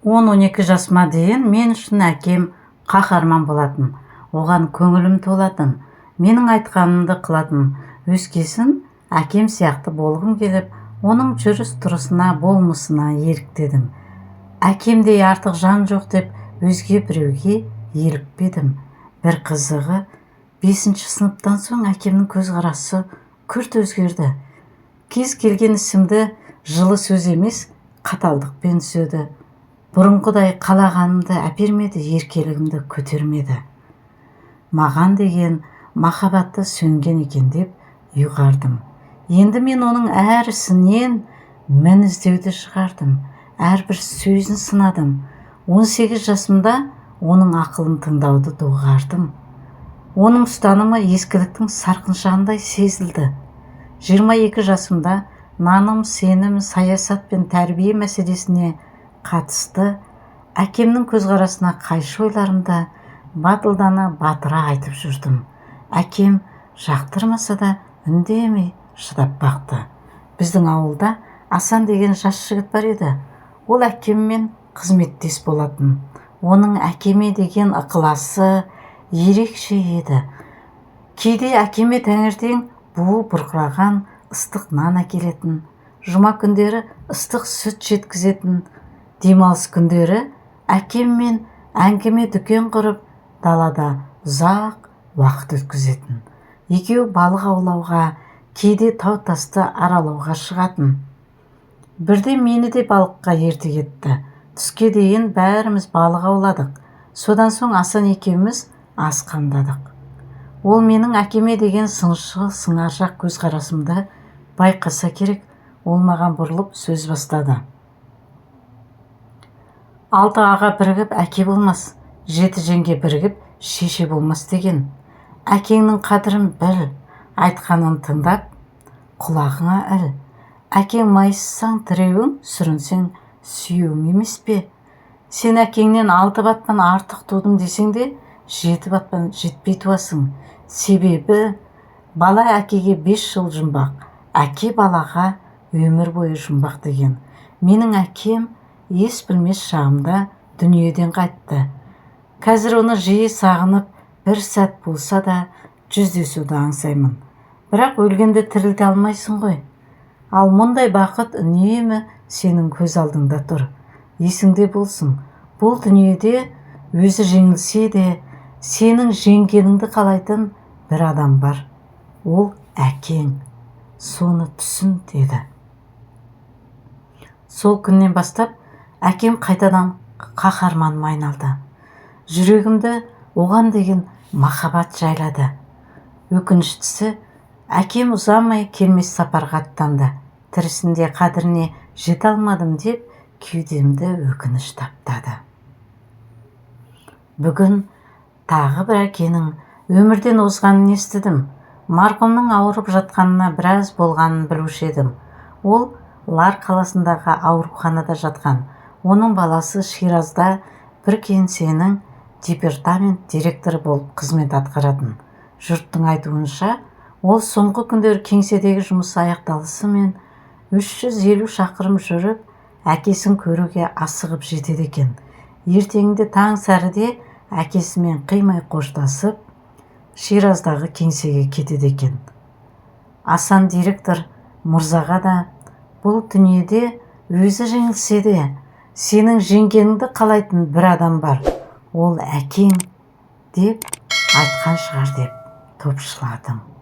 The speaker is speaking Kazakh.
10-12 жасыма дейін мен үшін әкем қаһарман болатын. Оған көңілім толатын, менің айтқанымды қылатын. Өскесін әкем сияқты болғым келіп, оның жүріс-тұрысына, болмысына еліктедім. Әкемдей артық жан жоқ деп өзге біреуге елікпедім. Бір қызығы, 5 сыныптан соң әкемнің көзқарасы күрт өзгерді. Кез келген ісімді жылы сөз емес, қаталдықпен түзеді. Бұрынғыдай қалағанымды әпермеді, еркелігімді көтермеді. Маған деген махаббаты сөнген екен деп ұйғардым. Енді мен оның әр ісінен мін іздеуді шығардым, әрбір сөзін сынадым. 18 жасымда оның ақылын тыңдауды доғардым. Оның ұстанымы ескіліктің сарқыншағындай сезілді. 22 жасымда наным, сенім, саясат пен тәрбие мәселесіне қатысты әкемнің көзқарасына қайшы ойларымды батылдана батыра айтып жүрдім. Әкем жақтырмаса да үндемей шыдап бақты. Біздің ауылда Асан деген жас жігіт бар еді. Ол әкеммен қызметтес болатын. Оның әкеме деген ықыласы ерекше еді. Кейде әкеме таңертең буы бұрқыраған ыстық нан әкелетін, жұма күндері ыстық сүт жеткізетін. Демалыс күндері әкеммен әңгіме дүкен құрып, далада ұзақ уақыт өткізетін. Екеуі балық аулауға, кейде тау-тасты аралауға шығатын. Бірде мені де балыққа ерте кетті. Түске дейін бәріміз балық ауладық. Содан соң Асан екеуміз ас қамдадық. Ол менің әкеме деген сыншыл, сыңаржақ көзқарасымды байқаса керек, ол маған бұрылып сөз бастады. 6 аға бірігіп әке болмас, 7 жеңге бірігіп шеше болмас деген. Әкеңнің қадірін біл, айтқанын тыңдап, құлағыңа іл. Әкең майыссаң тіреуің, сүрінсең сүйеуің емес пе? Сен әкеңнен 6 батпан артық тудым десең де, 7 батпан жетпей туасың. Себебі бала әкеге 5 жыл жұмбақ, әке балаға өмір бойы жұмбақ деген. Менің әкем ес білмес шағымда дүниеден қайтты. Қазір оны жиі сағынып, бір сәт болса да жүздесуді аңсаймын. Бірақ өлгенді тірілте алмайсың ғой. Ал мұндай бақыт үнемі сенің көз алдыңда тұр. Есіңде болсын, бұл дүниеде өзі жеңілсе де, сенің жеңгеніңді қалайтын бір адам бар. Ол әкең. Соны түсін, деді. Сол күннен бастап әкем қайтадан қаһарманыма айналды. Жүрегімді оған деген махаббат жайлады. Өкініштісі, әкем ұзамай келмес сапарға аттанды. Тірісінде қадіріне жете алмадым деп кеудемді өкініш таптады. Бүгін тағы бір әкенің өмірден озғанын естідім. Марқұмның ауырып жатқанына біраз болғанын білуші едім. Ол Лар қаласындағы ауруханада жатқан. Оның баласы Ширазда бір кеңсенің департамент директоры болып қызмет атқаратын. Жұрттың айтуынша, ол соңғы күндері кеңседегі жұмысы аяқталысымен 350 шақырым жүріп, әкесін көруге асығып жетеді екен. Ертеңінде таң сәріде әкесімен қимай қоштасып, Шираздағы кеңсеге кетеді екен. Асан директор мырзаға да бұл дүниеде өзі жеңілсе де, сенің жеңгеніңді қалайтын бір адам бар, ол әкең деп айтқан шығар деп топшыладым.